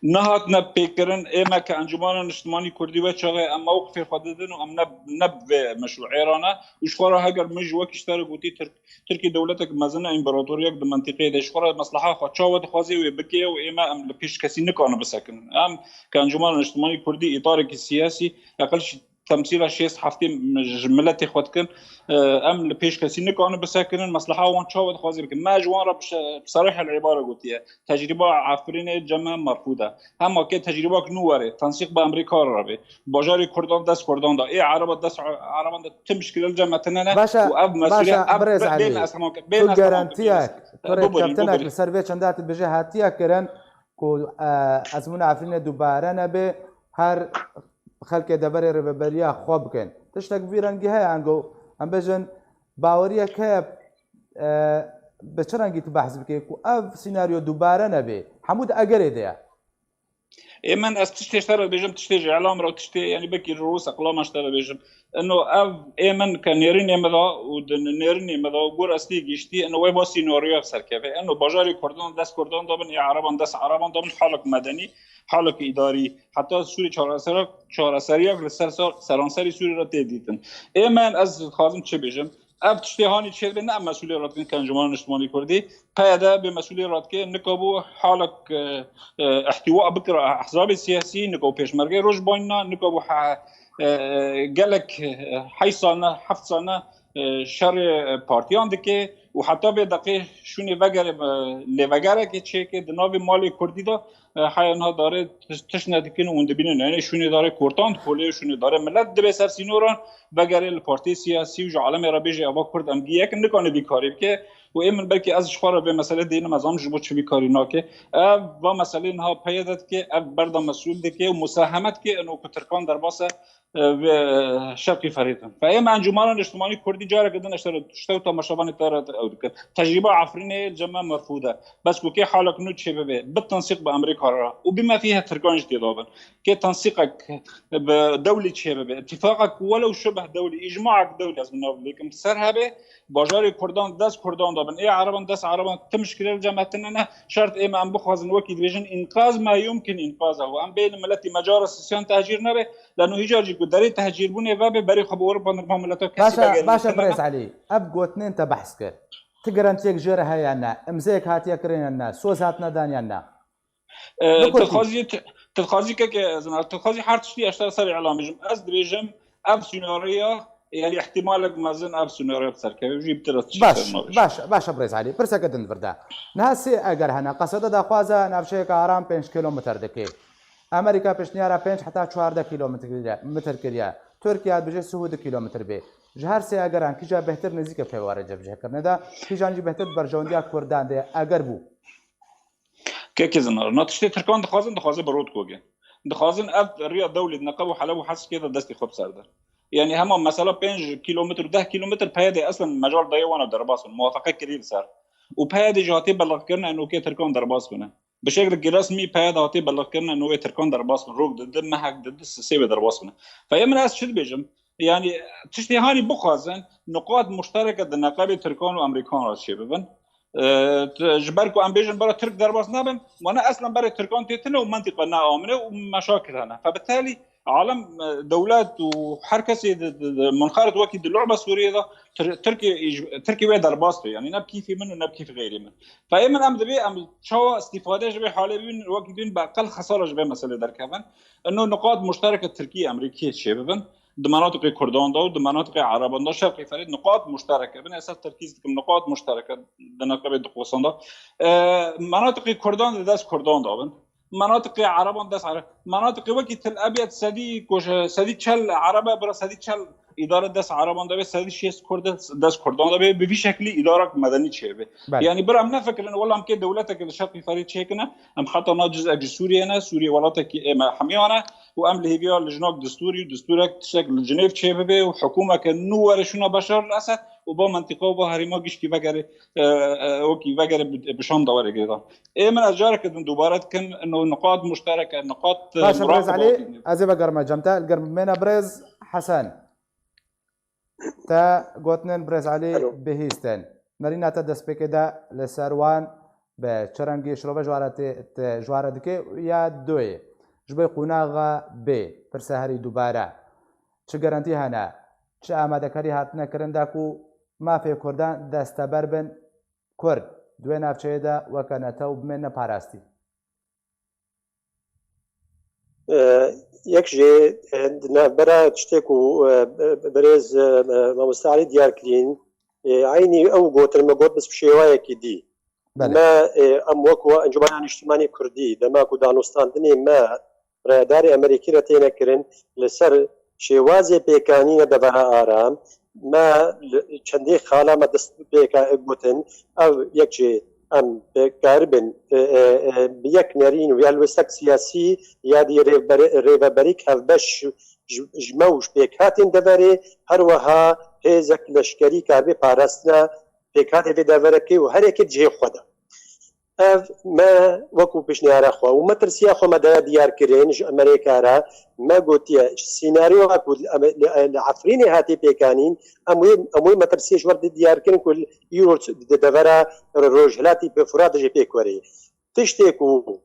Nehatine pêkirin, ê me ke Encûmena Niştimanî Kurdî wê çaxê em mewqifê xwe didin û em ne, ne bi vê meşruê re ne û ji xwe re heger min ji wekî ji te re gotî Tirk Tirkiye dewletek mezin e, împaratoriyek di mentiqeyê de ji xwe re mesleha xwe çawa dixwaze wê bike û ê me em li pêş kesî nikane bisekinin. Em ke Encûmena Niştimanî Kurdî îtarekî siyasî, eqil şi-, temsîla şêst heftê m-, ji miletê xwe dikin, e, em li pêş kesî nikane bisekinin, mesleha wan çawa dixwaze bikin. Me ji wan re bi şe-, bi serehel îbare gotiye, tecrîba Efrînê ceme merfûd e. Hema ke tecrîbak nû were, tensîq bi Amerîka re be. Bajarê Kurdan dest Kurdan de. Ê Ereba dest Ereban de, tu mişkile li cem me tune ne. Başe, û ev mesuliyet, başe, ev birêz be-, bê Elî, me ez hema ke-, bê tu me ez hema ke-, garantiya, bê ez, tu bê bibînin, rêkeftinek bibînin. Li ser vê çendê tu dibêje hatiye kirin ku, e, ezmûna Efrînê dubare nebe, her xelkê deverê rêveberiya xwe bikin. Tiştek vî rengî heye, ango, em bêjin, baweriyek heye, e, bi çi rengî tu behs bike ku ev senaryo dubare nebe? Hemû di egerê de ye. Ê min, ez tiştê ji te re dibêjim, tiştê ji îlam re û tiştê, yanî, belkî ji Rûsa qilama ji te re dibêjim. Ino ev ê min ke nêrînê min da û di nêrînê min da û gor ez tê gihîştî, ino wê ba sînoriyek serkeve. Ino bajarê Kurdan dest Kurdan da bin, ê Ereban dest Ereban da bin, halek medenî, halek îdarî, heta Sûrî çareserek, çareseriyek li ser sar-, seranserî Sûrî re tê dîtin. Ê min, ez dixwazim çi bêjim? Ev tiştê hanî çêdibe, ne em mesûlê re dikin ke Encûmena Niştimanî Kurdî, P Y D bê mesûlê re dike, nika bû halek, e, e, îhtîwa bikira ehzabê siyasî, nika bû pêşmergeyê roj banîna, nika bû he-, e, e, gelek, e, heyt sal ne, heft sal ne, e, şerê, e, partiyan dike û heta vê deqê şûnê vegere, e, lêvegerekê çêke di navê malê Kurdî de, e, heya niha darê tiş-, tişt nedikin û hûn dibînin, yanî şûnê darê kortan dikolê, şûnê darê milet dibe ser sînoran, vegere li partiyê siyasî û ji alemê re bêje eva Kurd em gi yek in, nikane vî karê bike. Û ê min belkî ez ji xwe re vê meselê dênim, ez zanim ji bo çi vî karî nake. Ev va meselê niha P Y D dike, ev berda mesûl dike û musahemet dike, ino ku Tirkan derbas e, e, ve, e, Şevqî Ferîd in. Fe ême Encûmena Niştimanî Kurdî careke din eştere tişte û temaşevanê te re ew dikin. Tecrîba Efrînê li cem me merfûd e. Bes ku kê halek nû çêbibe, bi tensîq bi Amerîka re û bi mefîhe Tirkan jî têda bin. Kê tensîqek bi dewlî çêbibe, îtîfaqek welew şibeh dewlî, îcmaek dewlî ez bi nav dikim ser hebe, bajarê Kurdan dest Kurdan de bin, ê Ereban dest Ereban, tim ji kirê li cem me tune ne, şert ê me em bixwazin wekî dibêjin, înqaz ma yumkin înqaz e, û em bê li miletî me cara sisiyan tehcîr nebe, leno hîcar jî ku derê tehcîrbûnê vebe, berê xwe bi Ewropa nirma mileta kesî Baş e, vegerîne baş e tune birêz ne. Elî. Ev gotinên te behs kir. Ti garantiyek jê re heye yan ne? Imzeyek hatiye kirin yan ne? Soz hatine dan yan ne? E, Bikurtî. Tilxwazî, tilxwazî keke ez na, tilxwazî her tiştî eşter ser îlam bijim. Ez dibêjim, ev senaryoya, yani ihtimalek mezin ev senaryo bi ser keve. Jî bitir ez tiştî Baş, ser navêjim. Baş, baş e birêz Elî. Pirseke din vir de. Niha sê eger hene, qesede daxwaze navçeyeke aram pênc kilometre dike. Amerîka pêşniyara pênc heta çardeh kilometre kiriye, metre kiriye. Tirkiye dibêje sih û du kilometre bê. Ji her sê egeran kîja bêhtir nêzîke pêware cebcehkirine de, kîjan jî bêhtir berjewendiya Kurdan de eger bû. Kekê Zinar, na tiştê Tirkan dixwazin, dixwaze bi rot koge. Dixwazin ev riya dewlê di Neqeb û Heleb û Heskê de destê xwe bi ser de. Yani hema mesela pênc kilometr, deh kilometr peyedê eslen mecal dayê wana derbas bin. Muwafeqe kirî li ser. Û peyedê jî hatê belixkirin enokê Tirkan derbas bine. Bi şeklekî resmî peyede hatê belixkirin enokê Tirkan derbas bin. Rok di di mehek di di sisê wê derbas bine. Feyê min ez çi dibêjim? Yani tiştê hanî bixwazin, nuqat muştereke di neqebê Tirkan û Amerîkan re çêbibin. E, t-, ji ber ku em bêjin bira Tirk derbas nabin, wana eslen berê Tirkan tê tune û mentiqa ne amine û meşakil hene. Fe bi telî alem, e, dewlet û her kesê di, di, di munxerit wekî di lu'be Sûriyê de Tir-, Tirkî, Tirkî wê derbas be. Yani ne bi kîfê min û ne bi kîfê xeyrê min. Fe ê min em dibê em çawa îstîfade ji vê halê bibin, wekî dibin bi eqel xesara ji vê meselê derkevin. Ino nuqat muştereke Tirkî Amerîkiyê çêbibin. Di menatiqê Kurdan de û di menatiqê Ereban de, şerqê Ferîd nuqat muştereke. Bin esas terkîz dikim, nuqat muştereke di neqebê diqosan de. E, menatiqê Kurdan di dest Kurdan de bin. Menatiqê Ereban dest Ereb. Menatiqê wekî Til Ebyed sedî ku ji sedî çel Erebe bira sedî çel îdare dest Ereban de be, sedî şêst Kurd dest Kurdan de be. Bi vî şeklî îdarek medenî çêbe. Belê. Yani bira em nefikirin, wela em kê dewleteke li şerqê Ferîd çêkine, em heta na cizek ji Sûriyê ne, Sûriyê welatekî ê me hemiyan e. Û em li hêviya li jinak distûrî û distûrek tiştek li Cinêv çêbibe û hikûmeke nû were şûna Beşar el Esed û ba mentiqa û ba herêma gişkî vegere, e, e, wekî vegere bi, bi şan de were girêdan. Ê min ez careke din dubare dikim, ino niqat muştereke, niqat, e, Baş e, birêz muraqebe Elî, wekî. Ez ê vegerime cem te, li gor bimêne birêz Hesen. Te gotinên birêz Elî Alo. Bihîstin. Nerîna te destpêkê de li ser wan bi çi rengî şirove ji ware tê, te ji ware dike ya doyê. Ji bo qonaxa bê, pirse herî dubare. Çi garantî hene? Çi amadekarî hatine kirin da ku mafê Kurdan desteber bin? Kurd di wê navçeyê de weke netew bimêne parastî. E, yek jê, e, di navbera tiştê ku, e, birêz, e, mamoste Elî diyar kirîn, e, eynî ew gotin me got, bes bi şêwayekî dî. Belê. Me, e, em wek we Encûmena Niştimanî Kurdî, dema ku danûstandinê me rayedarê Amerîkî re têne kirin, li ser şêwazê pêkanîna devera aram, me li çendê xala me dest pê ka gotin, ev yek jê em karibin, e, e, e, bi yek nerîn û ya helwestek siyasî ya dî rêvbere-, rêveberîk hevbeş ji, ji me û ji pêkhatên deverê, her wiha hêzek leşkerî karibê parastina pêkhatê vê deverekê û her yekê cihê xwe de. Ev me wekû pêşniyara xwe û metirsiya xwe me daye diyar kirin ji Amerîka re, me gotiye, senaryoya ku li Ame-, li, li Efrînê hatiye pêkanîn, em wê, em wê metirsiyê ji we re diyar kirin ku îro di devera Rojhilatî bi Furat de jê pêk werê. Tiştê ku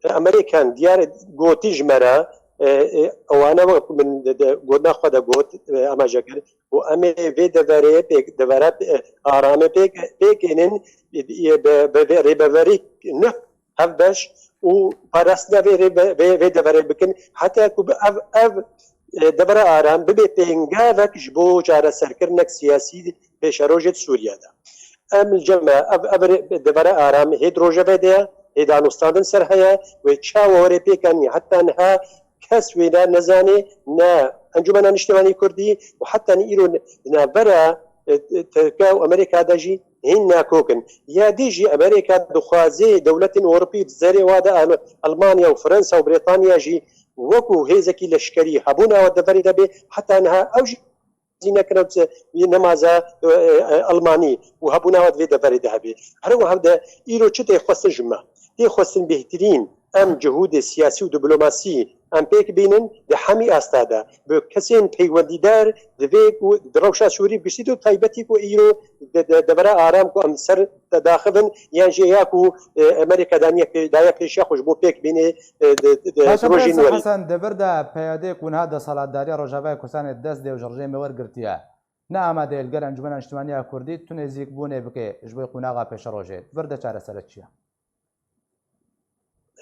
Amerîkan diyar gotî ji me re, e, e, ewana wek min de, de, gotina xwe de got, e, amaje kir, û em ê vê deverê pêk, devera, e, aramê pêk, pêkênin, e, e, be, be, be, rêbeverî ne hevbeş û parastina vê rêbe-, vê, vê deverê bikin, heta ku bi ev, ev, e, devera aram bibe pêngavek ji bo çareserkirinek siyasî pêşerojê di Sûriye de. Em li cem me ev, ev rê-, devera aram hê di rojevê de ye, hê danûstandin ser heye, wê çawa were pêkanî heta niha kes wê ne nezanê, ne Encûmena Niştimanî Kurdî û heta ne îro di navbera, e, e, Tirka û Amerîka de jî hîn nakok in. Ya dî jî Amerîka dixwaze dewletên Ewropî di zerê wa de Al-, Almanya û Fransa û Brîtanya jî wekû hêzekî leşkerî hebûna we deverê de bê, heta niha ew jî razî nekirine, wê nemaze, e, e, Almanî û hebûna we di vê deverê de hebê. Her wiha de îro çi tê xwestin ji me? Tê xwestin bêhtirîn em cihûdê siyasî û diplomasî em pêk bînin di hemî asta de. Bi kesên peywendîdar divê ku di rewşa Sûrî bi giştî de taybetî ku îro de, de, devera aram ku em ser te daxivin, yan jî ya ku, e, Amerîka daniye pê-, daye pêşiya xwe ji bo pêk bînê, e, di, di, di Baş e, rojên Birêz werî. Hesen, di vir de P Y D ku niha desthilatdariya Rojavayê Kurdistanê dest dê û ji rejêmê wergirtiye, ne amade ye li gel Encûmena Niştimaniya Kurdî tu nêzîkbûnê bike ji bo qonaxa pêşerojê. Di vir de çaresere çi ye?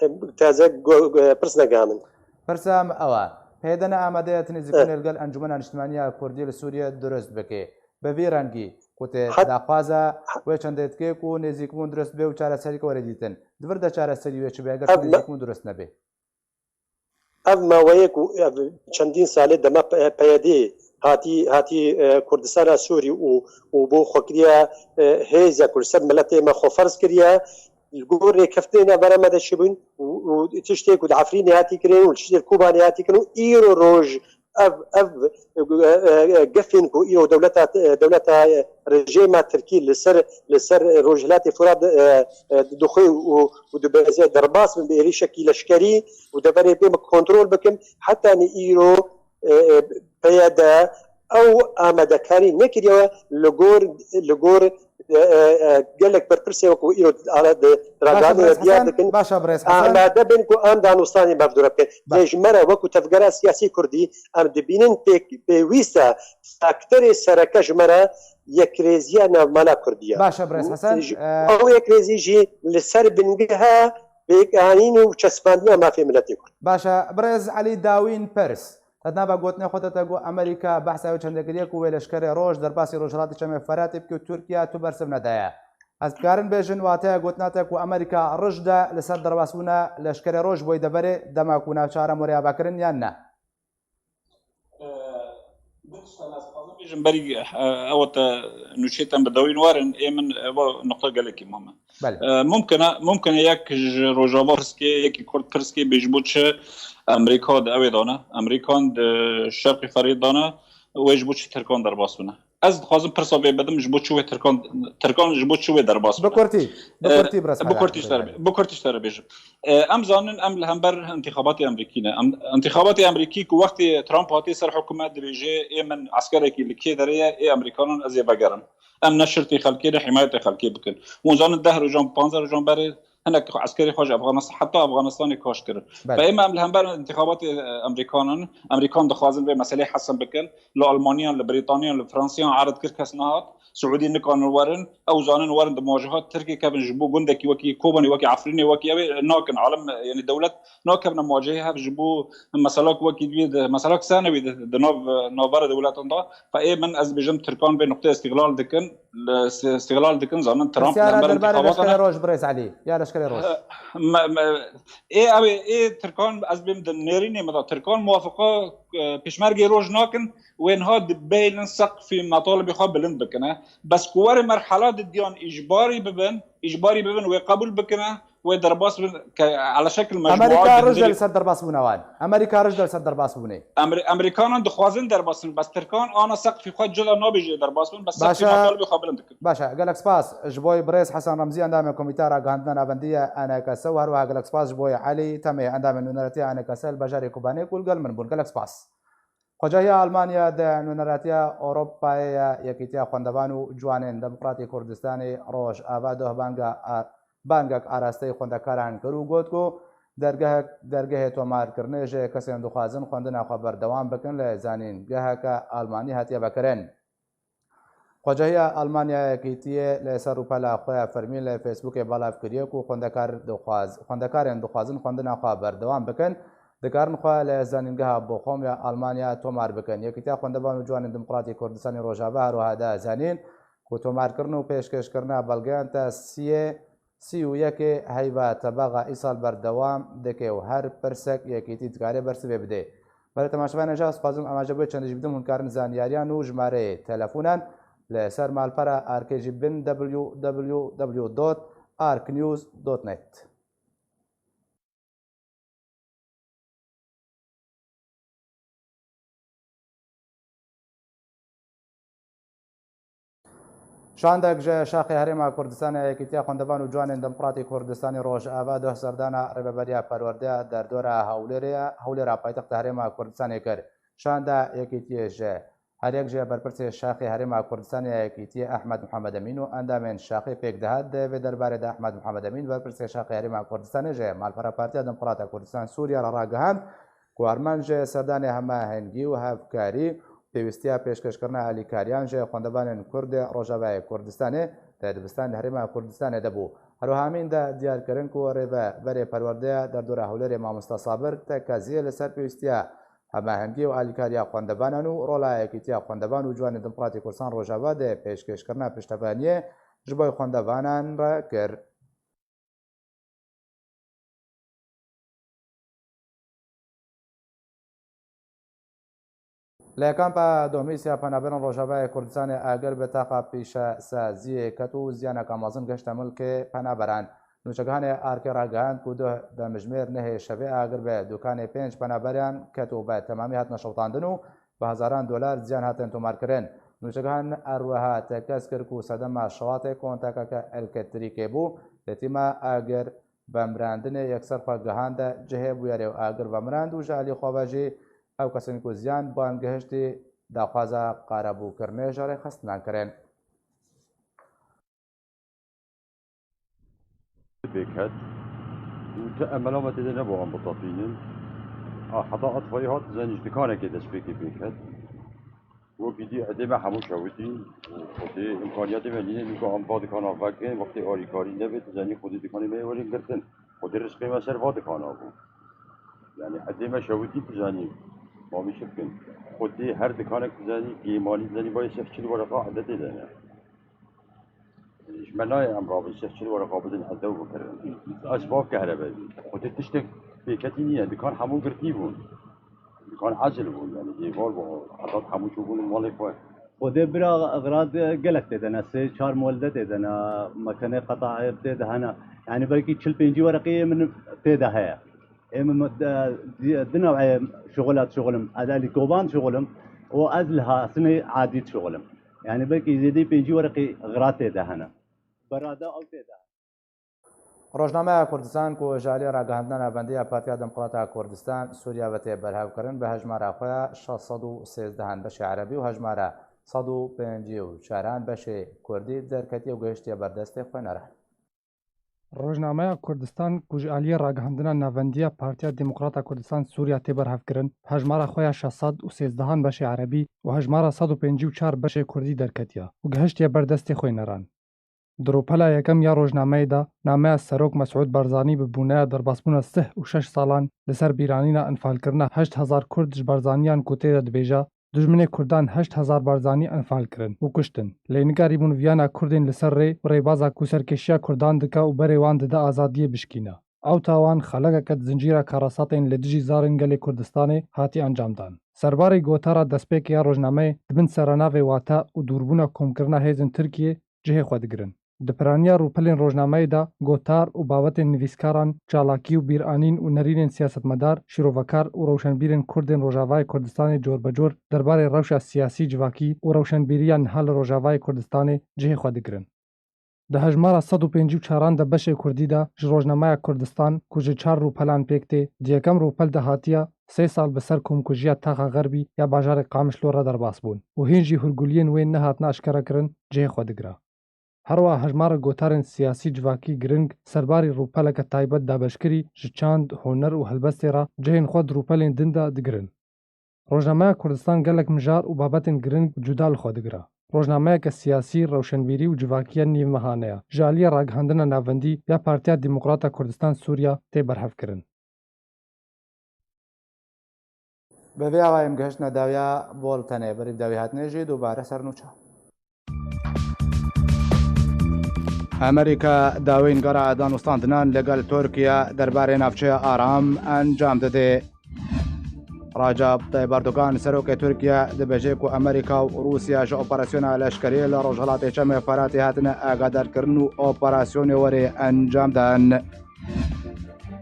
Em, taze go-, go-, pirs negiha min. Pirsa em ew e. P Y D ne amade ye tu nêzîkbûnê Eh. li gel Encûmena Niştimaniya Kurdî li Sûriyê durust bike. Bi vî rengî ku tê Hat- daxwaza wê çendê dike ku nêzîkbûn durust bê û çareserî were dîtin. Di vir de çareserî wê çi be eger tu Ev me- nêzîkbûn durust nebe? Ev maweyê ku ev çendîn salê dema P-, P Y D hatî, hatî, e, Kurdistana Sûrî û, û bo xwe kiriye, e, hêz ya ku li ser miletê me xwe ferz kiriye, li gor rêkeftinê navbera me de çi bûn û, û tiştê ku di Efrînê hatî kirin û tiştê li Kobanê hatî kirin û îro roj ev, ev, e, e, e, gefên ku îro dewleta, e, dewleta, e, rejêma Tirkî li ser, li ser Rojhilatê Furat, e, e, dixwe û, û dibeze derbas bin bi êrîşekî leşkerî û deverê pê me kontrol bikin. Heta nî îro, e, e, P Y D ew amadekarî nekiriye li gor, li gor, e, e, e, gelek berpirsê wekî îro di ala-, di Baş e, ragihandinê Birêz de diyar Hesen, dikin. Baş e, Birêz Hesen. Amade bin ku em danûstanê bevdûre bikin. Baş. Lê ji me re wekî tevgera siyasî kurdî em dibînin pêk-, pêwîst e faktorê sereke ji me re yekrêziya navmala kurdî ye. Baş e, Birêz Hesen, Ji-, e, ew yekrêzî jî li ser bingeha pêkanîn û çespandina mafê miletê kurd. Baş e, Birêz Elî, dawîn pirs. Te di nava gotinê xwe de te got Amerîka behsa wê çendê kiriye ku wê leşkerê roj derbasî Rojhilatê Çemê Feratê bike û Tirkiye tu bersiv nedaye. Ez dikarin bêjin wateya gotina te ku Amerîka rij de li ser derbasbûna leşkerê roj boy deverê dema ku navçe Aram were avakirin yan ne? Ee, du tiştan ez dixwazim bêjim berî, e, ew te nûçê te bi dawîn warin, ê min, e, ev nuqta gelekî muhim e. Belê. E, mumkin e, mumkin e yek ji Rojava pirs ke, yekî Kurd pirs ke, bê ji bo çi Amerîka di ewê dane, Amerîkan di Şerqê Ferî dane, wê ji bo çi Tirkan derbas bine? Ez dixwazim pirsa vê bidim, ji bo çi wê Tirkan, Tirkan ji bo çi wê derbas bine? Bi kurtî, bi E, kurtî bi kurtî ji te re bê-, bi kurtî ji te re bêjim. E, em zanin em li hember întîxabatê Amerîkî ne. Em, întîxabatê Amerîkî ku wextê Trump hatiye ser hikûmet dibêje, ê min eskerekî li kê derê ye, ê Amerîkanan ez ê vegerim. Em ne şirtê xelkê ne hîmayetê xelkê bikin. Hûn zanin deh rojan, panzdeh rojan berê hinek eskerê xwe ji Afganistan, heta Afganistanê kaş kirin. Belê. Ve ême em li hember întîxabatê, e, Amerîkanan, Amerîkan dixwazin vê meselê hesin bikin. Li Almaniyan, li Brîtaniyan, li Fransiyan erd kir kes nehat. Siûdî nikarin werin. Ew zanin werin di muwacehat Tirkê kevin ji bo gundekî wekî Kobanê, wekî Efrînê, wekî ew ê nakin. Alim, yanî dewlet nakevine muwacehê hev ji bo meselak wekî wî di, meselak senewî di, di nav, navbera dewletan de. Fe ê min ez dibêjim Tirkan vê nuqtê îstîxlal dikin. Li, îstîxlal dikin, zanin Trump li Pirsyara hember derbarê întîxabatan leşkerê e. Roj, Birêz Elî, ya leşkerê Roj. Me, me, ê, ew ê, ê Tirkan ez bêm di nêrînê me de Tirkan muwafiqa, e, pêşmergê Roj nakin, wê niha dibêlin seqfî metalibê xwe bilind bikine. Bes ku were merhela di diyan îcbarî bibin, îcbarî bibin, wê qebûl bikine, wê derbas bin, ke ala şekil mecmua Amerîka rij de li ser derbas bûne wan. Amerîka rij de li ser derbas bûne. Amer-, Amerîkanan dixwazin derbas bin, bes Tirkan ana seqfî xwe cila nabêje derbas bin, bes seqfî metalibê xwe bilind dikin. Baş e, gelek spas ji bo Birêz Hesen Remzî, endamê Komîteya Ragihandina Navendî ya A N K S û her wiha gelek spas ji bo Elî Temê, endamê nûneratiya A N K S li bajarê Kobanê ku li gel min bûn. Gelek spas. Xwecahiya Almanya di nûneratiya Ewropayê ya Yekîtiya Xwendevan û Ciwanên Demokratî Kurdistanê Rojava doh banga a-, bangek arasteyî xwendekaran kir û got ku dergehek, dergehê tomarkirinê ji kesên dixwazin xwendina xwe berdewam bikin li zanîngeheke Almanî hatiye vekirin. Xwecahiya Almanya ya Yekîtiyê li ser rûpela xwe ya fermî li Facebookê belav kiriye ku xwendekar dixwaz-, xwendekarên dixwazin xwendina xwe berdewam bikin, dikarin xwe li Zanîngeha Bochum ya Almanya tomar bikin. Yekîtiya Xwendevan û Ciwanên Demokratîk Kurdistanê Rojava her wiha da zanîn ku tomarkirin û pêşkêşkirina belgeyan te siyê sî û yekê heyva tebaxa îsal berdewam dike û her pirsek yekîtî dikare bersivê bide. Belê temaşevanên hêja, ez dixwazim amaje bo çendî jî bidim, hûn karin zanyariyan û jimareyê telefonan li ser malpera Arkê jî bin w w w dot ark news dot net. Şandek ji Şaxê Herêma Kurdistanê Yekîtiya Xwendevan û Ciwanên Demokratî Kurdistanê Rojava duh serdana Rêveberiya Perwerdeya Derdora Hewlêrê, Hewlêra paytexta Herêma Kurdistanê kir. Şanda Yekîtiyê ji her yek ji berpirsê Şaxê Herêma Kurdistanê Yekîtiyê Ehmed Muhammed Emîn û endamên Şaxê pêk dihat. Di vê derbarê de Ehmed Muhammed Emîn, berpirsê Şaxê Herêma Kurdistanê ji malpera Partiya Demokrata Kurdistan Sûriya re ragihand ku armanc ji serdanê hemahengî û hevkarî pêwîstiya pêşkêşkirina alîkariyan ji xwendevanên Kurd ê Rojavayê Kurdistanê di dibistan di Herêma Kurdistanê de bû. Her wiha Emîn de diyar kirin ku rêveberê perwerdeya derdora Hewlêrê Mamosta Sabir tekeziyê li ser pêwîstiya hemahengî û alîkariya xwendevanan û rola Yekîtiya Xwendevan û Ciwanên Demokratî Kurdistan Rojava di pêşkêşkirina piştevaniyê ji bo xwendevanan re kir. Li kampa Domîs ya Penaberên Rojavayê Kurdistanê agir bi taxa pîşesaziyê ket û ziyaneke mezin gihişte milkê penaberan. Nûçegihanê Arkê ragihand ku duh demjimêr nehê şevê agir bi dûkanê pênc penaberan ket û bi temamî hatine şewitandin û bi hezaran dolar ziyan hatin tomarkirin. Nûçegihan her wiha tekez kir ku sedema şewatê kontakeke elektrîkê bû. Li tîma agir vemirandinê yekser xwe gihande cihê bûyerê û agir vemirand û ji alî xwe ve jî ew kesên ku ziyan ban gihiştî daxwaza qarebûkirinê ji rêxistindan kirin. Pêk ket û ti emela me tê de nebû em bitapînin. A, heta etfayê hat, zanî ji dikanekê destpêkê pê ket. Wekî dî edê me hemû şewitî û xwedê imkaniyatê me nîne, nîka em va dikana vekin, wextê alîkarî nebe, tu zanî xwedê dikanê me yê werin girtin. Xwedê rizqê me ser va dikana bû. Yani edê me şewitî, tu zanî, ma wî çi bikin? Xwedê her dikanek, tu zanî, kêmanî, tu zanî, bayê sih çil wereqa edetê de ne. Ji me nayê em rabin sih çil wereqa bidin, ez dew bikirin. Ez bav kehrebe bî. Xwedê tiştek pêketî nîne. Dikan hemû girtî bûn. Dikan ezil bûn. Yani êvar bû. Hetat hemû çûbûn malê xwe. Xwedê bira xirad gelek tê de ne. Sê çar molde tê de ne. Mekenê qetayê tê de hene. Yani belkî çil pêncî wereqê min tê de heye. Ê min di, di, di new'ê şixula dişixulim. Ez elî kovan dişixulim û ez li hasinê adî dişixulim. Yani belkî zêdî pêncî wereqî xira tê de hene. Berada ew tê de. Rojnameya Kurdistan ku ji alî ragihandina navendiya Partiya Demokrata Kurdistan Sûriya ve tê berhevkirin, bi hejmara xwe ya şeş sed û sêzdehan beşê erebî û hejmara sed û pêncî û çaran beşê kurdî derketiye û gihiştiye ber destê xwêneran. Rojnameya Kurdistan ku ji aliyê ragihandina navendiya Partiya Demokrata Kurdistan Sûriya tê berhevkirin, bi hejmara xwe ya şeş sed û sêzdehan beşê erebî û hejmara sed û pêncî û çar beşê kurdî derketiye û gihiştiye ber destê xwêneran. Di rûpela yekem ya rojnameyê de, nameya Serok Mesûd Barzanî bi bûneya derbasbûna sih û şeş salan li ser bîranîna enfalkirina heşt hezar kurd ji barzaniyan ku tê de dibêje, Dijminê kurdan heşt hezar barzanî enfal kirin û kuştin. Lê nikarîbûn viyana kurdên li ser rê û rêbaza ku serkêşiya kurdan dike û berê wan dide azadiyê bişkîne. Ew tawan xelekeke di zincîra karasatên li dijî zarên gelê Kurdistanê hatî encamdan. Serbarê gotara destpêkê ya rojnameyê di bin seranavê wate û dûrbûna komkirina hêzên Tirkiyê cihê xwe digirin. Di piraniya rûpelên rojnameyê de gotar û babetên nivîskaran, çalakî û bîranîn û nerînên siyasetmedar, şîrovekar û rewşenbîrên Kurdên Rojavayê Kurdistanê corbecor derbarê rewşa siyasî civakî û rewşenbîriya niha li Rojavayê Kurdistanê cihê xwe digirin. Di hejmara sed û pêncî û çaran de beşê Kurdî de ji rojnameya Kurdistan ku ji çar rûpelan pêk tê, di yekem rûpel de hatiye, sê sal bi ser komkujiya Taxa Xerbî ya bajarê Qamişlo re derbas bûn û hîn jî hûrguliyên wê nehatine eşkerekirin, cihê xwe digire. Her wiha hejmara gotarên siyasî civakî giring serbarî rûpeleke taybet dabeşkirî ji çand, huner û helbestê re cihên xwe di rûpelên din de digirin. Rojnameya Kurdistan gelek mijar û babetên giring cuda li xwe digire. Rojnameyeke siyasî, rewşenbîrî û civakî ya nîvmehane ye. Ji aliyê ragihandina navendî ya Partiya Demokrata Kurdistan Sûriya tê berhevkirin. Bi vê awayê em gihiştine dawiya boltenê. Berî bi dawî hatinê jî dubare ser nûça. Amerîka dawîn gera danûstandinan li gel Tirkiye derbarê navçeya aram encam dide. Recep Tayyip Erdogan, serokê Tirkiye, dibêje ku Amerîka û Rûsya ji operasyona leşkerî li Rojhilatê Çemê Feratê hatine agadarkirin û operasyonê werê encam dan.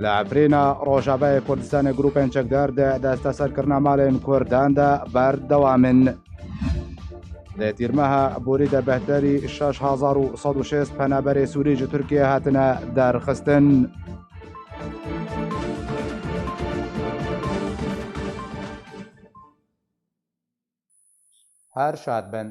Li Efrîna Rojavayê Kurdistanê grûpên çekdar di desteserkirina malên Kurdan de berdewam in. Di tîrmeha borî de bêhterî şeş hezar û sed û şêst penaberê Sûrî ji Tirkiyê hatine derxistin. Her şad bin.